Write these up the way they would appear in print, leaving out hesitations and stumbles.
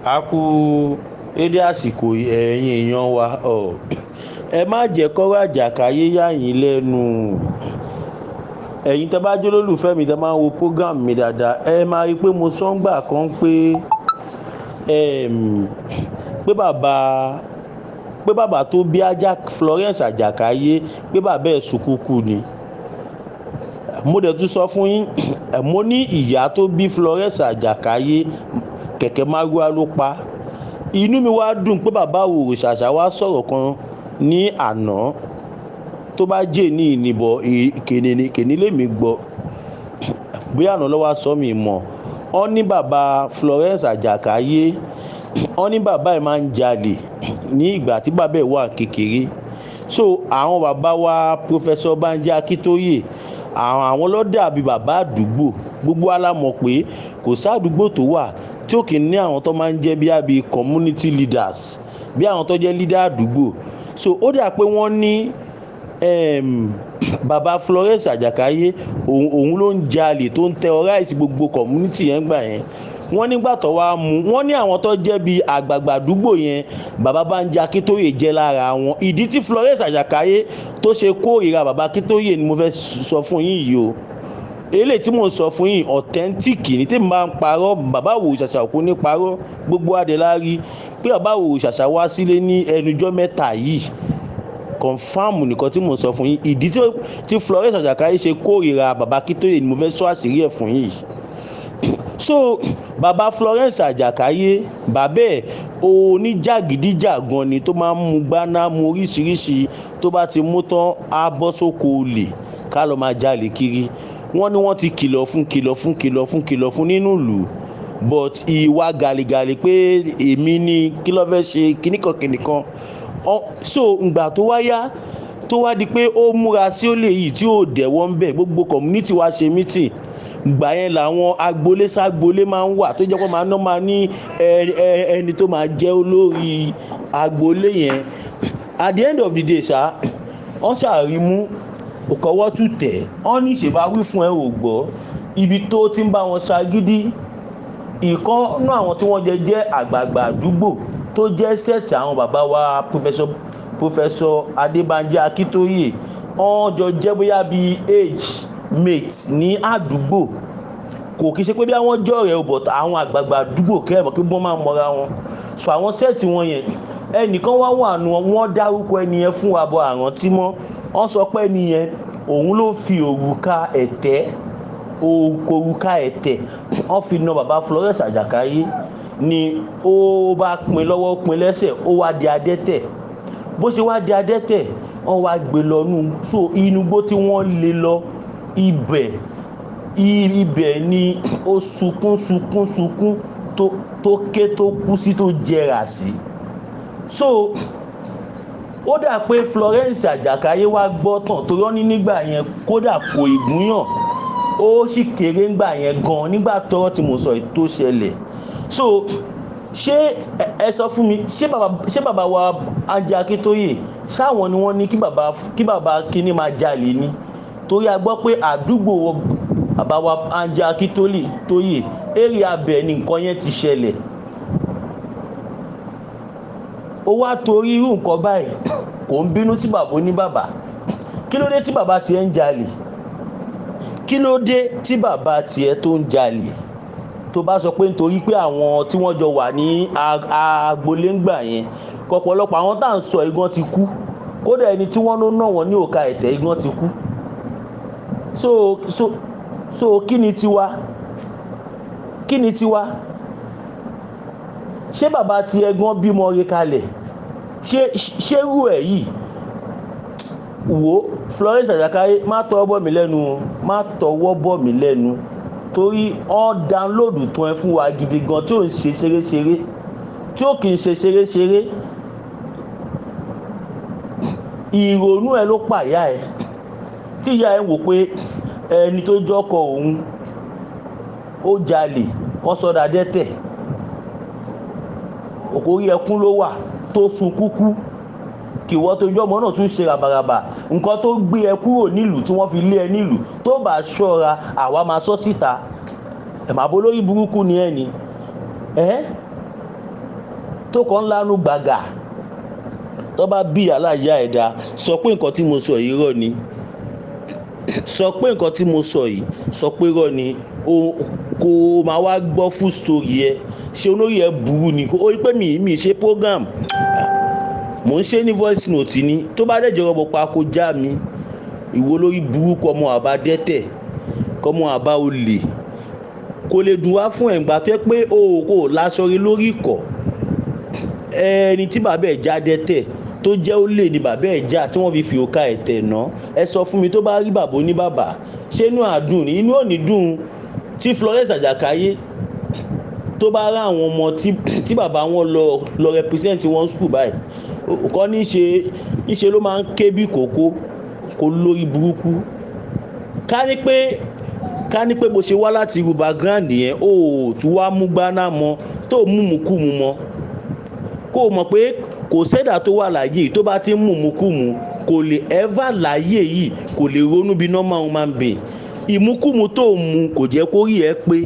A kú dédé àsìkò, ẹ̀yin èèyàn wa. Ẹ má jẹ́ kọ́rọ̀ Àjàkáyé yà yín lẹ́nu. Ẹ̀yin tẹ́ bá jẹ́ olólùfẹ́ mi, tẹ́ máa ń wo program mi dáadáa, ẹ máa rí i pé mo sọ ń gbà kan pé, pé bàbá tó bí ajá Florence Àjàkáyé, pé bàbá ẹ̀ sùkúkú ni. Mo dẹ̀ tún sọ fún yín, mo ní ìyá tó bí Florence Àjàkáyé, kẹ̀kẹ́ márúwá ló pa. Inú mi wá dùn pé bàbá Àwòrò Ṣàṣà wá sọ̀rọ̀ kan ní àná, tó bá jẹ́ ní ìnìbọ̀ kèní lèmi gbọ́. Bóyá àná ló wá sọ, mí mọ̀. Wọ́n ní bàbá Florence Àjàkáyé, wọ́n ní bàbá ẹ̀ máa ń jalè ní ìgbà tí bàbá ẹ̀ wà kékeré. So àwọn bàbá wa, Professor Banji Akíntóyè, àwọn ló dàbí bàbá àdúgbò. Gbogbo wa la mọ̀ pé kò sí àdúgbò tó wà tí ò kì í ní àwọn tó máa ń jẹ́ bí community leaders, bí àwọn tó jẹ́ leader àdúgbò. So ó dà pé wọ́n ní bàbá Florence Àjàkáyé, òun ló ń jalè tó ń terrorize gbogbo community yẹn gbà yẹn. Wọ́n nígbà tó wá mú wọ́n ní àwọn tó jẹ́ bí àgbààgbà àdúgbò yẹn, bàbá Banji Akíntóyè jẹ́ lára wọn. Ìdí tí Florence Àjàkáyé tó ṣe kórìíra bàbá Akíntóyè ni mo fẹ́ sọ fún yín yìí o. Eléyìí tí mò ń sọ fún yín, authentic ní. Tí mo bá ń parọ́, bàbá Àwòrò Ṣàṣà kò ní parọ́. Gbogbo adé la rí pé bàbá Àwòrò Ṣàṣà wá sílé ní ẹnujọ́ mẹ́ta yìí. Confirm nìkan tí mò ń sọ fún yín. Ìdí tí Florence Àjàkáyé ṣe kórìíra bàbá Akíntóyè ni mo fẹ́ sọ àṣírí ẹ̀ fún yín yìí. So bàbá Florence Àjàkáyé, bàbá ẹ̀ oníjàgídíjàgan ni, tó máa ń mu gbaná, mu oríṣiríṣi. Tó bá ti mú tán, á bọ́ sóko olè, ká lọ máa jalè kiri. Wọ́n ní wọ́n ti kìlọ̀ fún, kìlọ̀ fún, kìlọ̀ fún, kìlọ̀ fún nínú ìlú, but ìwà gàlégàlé pé èmi ni, kí ló fẹ́ ṣe, kíníkan kíníkan. So ìgbà tó wá yá, tó wá di pé ó múra sí olè yìí tí ò dẹ̀wọ́ ń bẹ̀, gbogbo community wa ṣe meeting. Ìgbà yẹn làwọn agboolé ságboolé máa ń wà, tó jẹ́ pé máa ná máa ní ẹni tó máa jẹ́ olórí agboolé yẹn. At the end of the day ṣá, wọ́n ṣàrímú òkọ̀wọ́ tún tẹ̀. Wọ́n ní ìṣèbá wí fún ẹ ò gbọ́. Ibi tó ti ń bá wọn ṣagídí, ìkan náà àwọn tí wọ́n jẹ jẹ́ àgbààgbà àdúgbò tó jẹ́ set àwọn bàbá wa Professor Adébánjí Akíntóyè, wọ́n jọ jẹ́ bóyá bíi age mate ní àdúgbò. Kò kí ṣe pé bí àwọn jọ̀rẹ́ o, but àwọn àgbààgbà àdúgbò kẹ́ẹ̀mọ́ kí wọ́n máa mọra wọn. So àwọn set wọn yẹn, ẹnìkan wá wà nù wọ́n, dárúkọ ẹni yẹn fún wa bọ àrántí mọ́. Wọ́n sọ pé ẹni yẹn, òun ló fi òrùka ẹ̀tẹ́, òrùka ẹ̀tẹ̀, wọ́n fi na bàbá Florence Àjàkáyé ni ó bá pin lọ́wọ́, pin lẹ́sẹ̀, ó wá di adẹ́tẹ̀. Bó ṣe wá di adẹ́tẹ̀, wọ́n wá gbé lọ nú so inú igbó tí wọ́n lé lọ ibẹ̀. Ibẹ̀ ni ó sunkún, sunkún, sunkún, tó ké, tó kú sí, tó jẹrà sí. So ó dà pé Florence Àjàkáyé wá gbọ́ tàn torí wọ́n ní nígbà yẹn, kódà kò ìgúnyàn, ó sì kéré ńgbà yẹn gan nígbà tọ́rọ̀ tí mo sọ yìí tó ṣẹlẹ̀. So ṣé ẹ sọ fún mi, ṣé bàbá wa Banji Akíntóyè, ṣáwọn ni wọ́n ní kí bàbá kíní máa jalè ni? Torí a gbọ́ pé àdúgbò bàbá wa Banji Akíntóyè tóyè, area abẹ ni nǹkan yẹn ti ṣẹlẹ̀. Ó wá torí irú nǹkan báyìí, kò ń bínú sí bàbá oníbàbà. Kí ló dé tí bàbá tiẹ̀ ń jalè? Kí ló dé tí bàbá tiẹ̀ tó ń jalè? Tó bá sọ pé nítorí pé àwọn tí wọ́n jọ wà ní agboolé ńgbà yẹn, kọ̀pọ̀lọpọ̀ àwọn tá à ń sọ igan ti kú. Kódà ẹni tí wọ́n ló ná wọn ní òka ẹ̀tẹ́ igan ti kú. So kí ni tiwa? Kí ni tiwa? Ṣé bàbá tiẹ̀ gan bímọ re kalẹ̀? Ṣé rú ẹ̀ yìí wò? Florence Àjàkáyé, má tọwọ́ bọ̀ mí lẹ́nu o, má tọwọ́ bọ̀ mí lẹ́nu, torí wọ́n download tán ẹ fún wa gidi gan tí ò ń ṣe ṣeréṣeré, tí ò kì í ṣe ṣeréṣeré. Ìrònú ẹ ló pàyà ẹ, tí ìyá ẹ ń wò pé ẹni tó jọ́kọ òun ó jalè kọ́ sọ́dà dẹ́tẹ̀, òkórí ẹkún ló wà tó sun kúkú. Kí ìwọ tó jọmọ náà tún ṣe ràbàràbà nǹkan tó gbé ẹ kúrò nílùú, tí wọ́n fi lé ẹ nílùú. Tó bá ṣọ́ra, àwa máa sọ síta. Ẹ̀ máa bó lórí burúkú ni ẹ ni ẹ́. Tó kàn ń lanu gbàgà. Tó bá bí aláya ẹ̀dá, sọ pé nǹkan tí mo sọ yìí rọ́ ni. Sọ pé nǹkan tí mo sọ yìí, sọ pé rọ́ ni. O kò máa wá gbọ́ full story ẹ. Ṣé olórí ẹ burú ni? Ó rí pé mi ṣe program, mò ń ṣe ní voice note ni. Tó bá dẹ̀jẹ̀ rọ́bọ̀ pa, kó já mi. Ìwọ lórí burúkú, ọmọ àbá dẹ́tẹ̀, kọ́mọ àbá olè, kò lè dùn wá fún ẹ̀ǹgbà tó yẹ pé o kò láṣọ rí lórí ìkọ̀. Ẹni tí bàbá ẹ̀ já dẹ́tẹ̀, tó jẹ́ ó lè ní bàbá ẹ̀ já, tí wọ́n fi òka ẹ̀tẹ̀ ná. Ẹ sọ fún mi, tó bá rí bàbá oníbàbà, ṣé inú àdùn ni? Inú ò ní dùn. Tí Florence Àjàkáyé tó bá rá àwọn ọmọ tí bàbá wọn lọ represent wọn school báyìí kọ́ ní ṣe níṣe ló máa ń ké bí kòkó kó lórí burúkú. Ká ní pé bó ṣe wá láti irú background yẹn, ó tún wá mú gbaná mọ, tó mú mùkúmu mọ, kó o mọ̀ pé kò sẹ́dà tó wà láyé yìí tó bá ti ń mú mùkúmu, kò lè ever láyé yìí, kò lè ronú bí normal human being. Ìmúkúmu tó mu kò jẹ́ kó rí ẹ pé.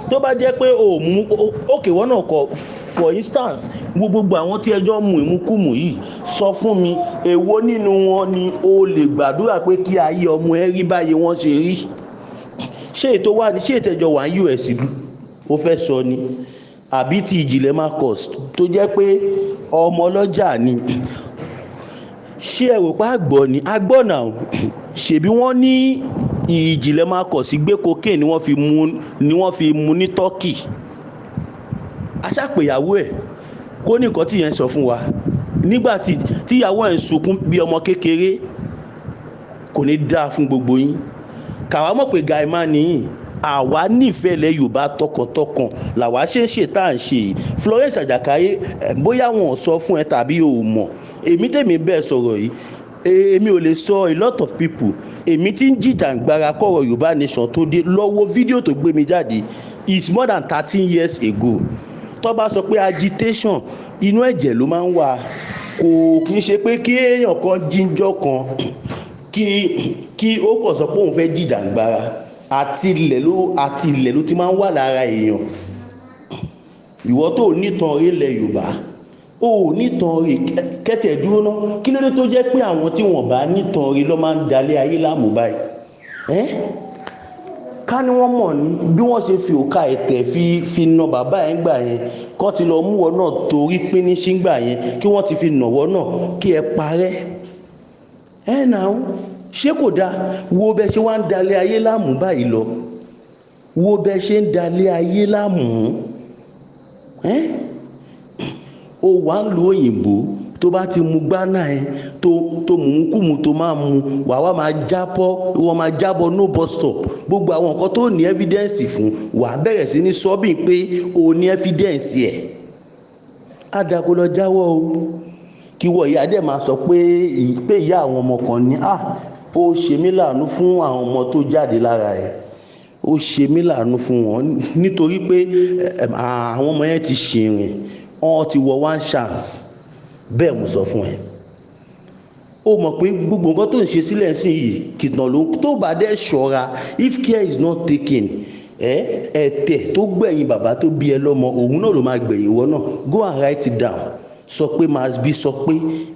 Tó bá jẹ́ pé o mú òkè wọ́n náà kọ, for instance, gbogbo àwọn tí ẹjọ́ mu ìmúkúmu yìí, sọ fún mi, èwo nínú wọn ni o lè gbàdúrà pé kí ayé ọmọ ẹ rí báyìí wọ́n ṣe rí? Ṣé ètò wà ní, ṣé ìtẹ́jọ wà ní US ó fẹ́ sọ ni, àbí ti Ìjìnlẹ̀ Marcus tó jẹ́ pé ọmọ ọlọ́jà ni? Ṣé ẹ rò pé àgbọ̀ ni àgbọ̀ náà? Ṣèbí wọ́n ní Ìjìnlẹ̀ Marcus gbé cocaine ni wọ́n fi mú ní Turkey. Aṣàpèyàwó ẹ̀ kó ní nǹkan tí yẹn sọ fún wa nígbà tí tíyàwó ẹ̀ ń sunkún bí ọmọ kékeré. Kò ní dáa fún gbogbo yín. Kàwá mọ̀ pé gaima nìyí, àwa nífẹ̀ẹ́ ilẹ̀ Yorùbá tọkàntọkàn làwa ṣe ń ṣe tá à ń ṣe yìí. Florence Àjàkáyé, bóyá wọn ò sọ fún ẹ tàbí o ò mọ̀, èmi tèmi bẹ́ẹ̀ sọ̀rọ̀ yìí, èmi ò lè sọ a lot of people. Èmi tí ń jìjàǹgbara kọ̀rọ̀ Yorùbá nation tó dé lọ́wọ́, fídíò tó gbé mi jáde is more than 13 years ago. Tó bá sọ pé agitation, inú ẹ̀jẹ̀ ló máa ń wà. Kò kì í ṣe pé kí èèyàn kan jíjọ́ kan kí ó kàn sọ pé òun fẹ́ jìjàǹgbara. Àti ilẹ̀ ló ti máa ń wà lára èèyàn. Ìwọ tó nítan rí ilẹ̀ Yorùbá, ó nítan rí kẹ́tẹ̀ dúró ná. Kí ló dé tó jẹ́ pé àwọn tí wọ́n bá nítan rí ló máa ń dalẹ̀ ayé láàmú báyìí? Ẹ́ ká ní wọ́n mọ̀ ní bí wọ́n ṣe fi òka ẹ̀tẹ̀ fi na bàbá ẹ̀ ń gbà yẹn, kọ́ ti lọ mú wọn náà torí pínísí gbà yẹn, kí wọ́n ti fi nàwọ́ náà kí ẹ parẹ́ ẹ̀ náà. Ṣé kò dáa? Wo bẹ ṣe wá ń dalẹ̀ ayé láàmú báyìí lọ. Wo bẹ ṣe ń dalẹ̀ ayé láàmú. Ẹ́ o wà ń lu òyìnbó, tó bá ti mu gbánà ẹ, tó mú kúmu, tó máa mu, wà wá máa jábọ́, wọ́n máa jábọ́, no bus stop. Gbogbo àwọn nǹkan tó ní evidence fún, wà á bẹ̀rẹ̀ sí ní sọ bí pé o ní evidence ẹ̀. Á dàkó lọ jáwọ́ o. Kí wọ́n ìyá dẹ̀ máa sọ pé ìyá àwọn ọmọ kan ní à, ó ṣe mí láàánú fún àwọn ọmọ tó jáde lára ẹ̀. Ó ṣe mí láàánú fún wọn nítorí pé àwọn ọmọ yẹn ti ṣìrìn, wọ́n ti wọ one chance. Bẹ́ẹ̀ mo sọ fún ẹ. Ó mọ̀ pé gbogbo nǹkan tó ń ṣe sílẹ̀ sí yìí kìtàn ló tó bá dẹ̀ ṣọ́ra. If care is not taken, ẹ ẹ̀tẹ̀ tó gbẹ̀yìn bàbá tó bí ẹ lọ́mọ, òun náà ló máa gbẹ̀yìn ìwọ náà. Go and write it down. Sọ pé must be, sọ pé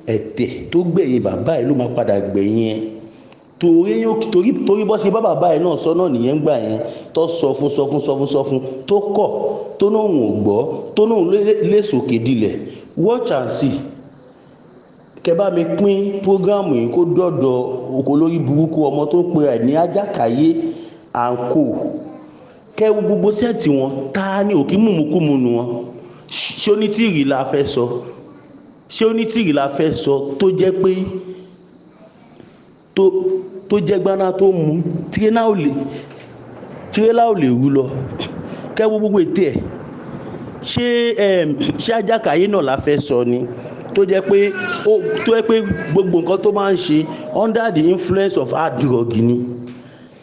ẹ̀tẹ̀ tó gbẹ̀yìn bàbá ẹ ló máa padà gbẹ̀yìn ẹ, torí bọ́ ṣe bá bàbá ẹ náà sọ náà nìyẹn gbà yẹn, tó sọ fún, sọ fún, sọ fún, sọ fún, tó kọ̀, tó náà ò gbọ́, tó náà lè sòkè dilẹ̀. Watch and see. Kẹ bá mi pín program yìí kó dọ̀dọ̀ oko lórí burúkú ọmọ tó ń pe ẹ̀ ní Ajákàyé and co. Kẹ wo gbogbo set wọn, ta ni òkè mùmùkùmù nu wọn? Ṣé onítìrì la fẹ́ sọ? Ṣé onítìrì la fẹ́ sọ tó jẹ́ pé tó jẹ́ gbaná tó mú tírélà ò lè rú lọ? Kẹ wo gbogbo ètè ẹ̀. Ṣé Ajákàyé náà la fẹ́ sọ ni tó jẹ́ pé ó tó jẹ́ pé gbogbo nǹkan tó máa ń ṣe under the influence of hard drug ni?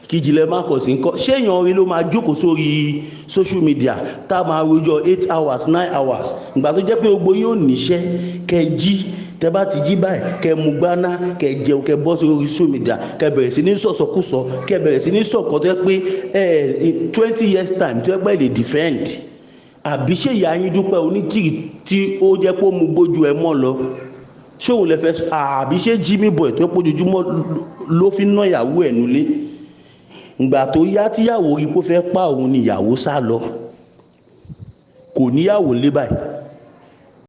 Kíjìlẹ̀ Marcus ńkọ́? Ṣé èèyàn rí ló máa jókòó sórí social media tá a máa rojọ́ 8 hours, 9 hours, ìgbà tó jẹ́ pé gbogbo yóò níṣẹ́? Kẹ jí, tẹ bá ti jí báyìí, kẹ mú gbaná, kẹ jẹun, kẹ bọ́ sórí social media, kẹ bẹ̀rẹ̀ sí ní sọ̀sọ̀kúsọ, kẹ bẹ̀rẹ̀ sí ní sọ̀kọ́ tó jẹ́ pé ẹ 20 years time tó jẹ́ pé lè defend. Àbí ṣé ìyá yín Dúpẹ́ Onítìrì tí ó jẹ́ pé ó mu gbójú ẹ mọ́ lọ, ṣé òun lè fẹ́? Àbí ṣé Jimmy Boy tó pójoojúmọ́ ló fi ń ná ìyàwó ẹ̀ nulẹ̀? Ìgbà tó yá tíyàwó rí pé ó fẹ́ pa òun ni ìyàwó sá lọ, kò níyàwó ńlé báyìí.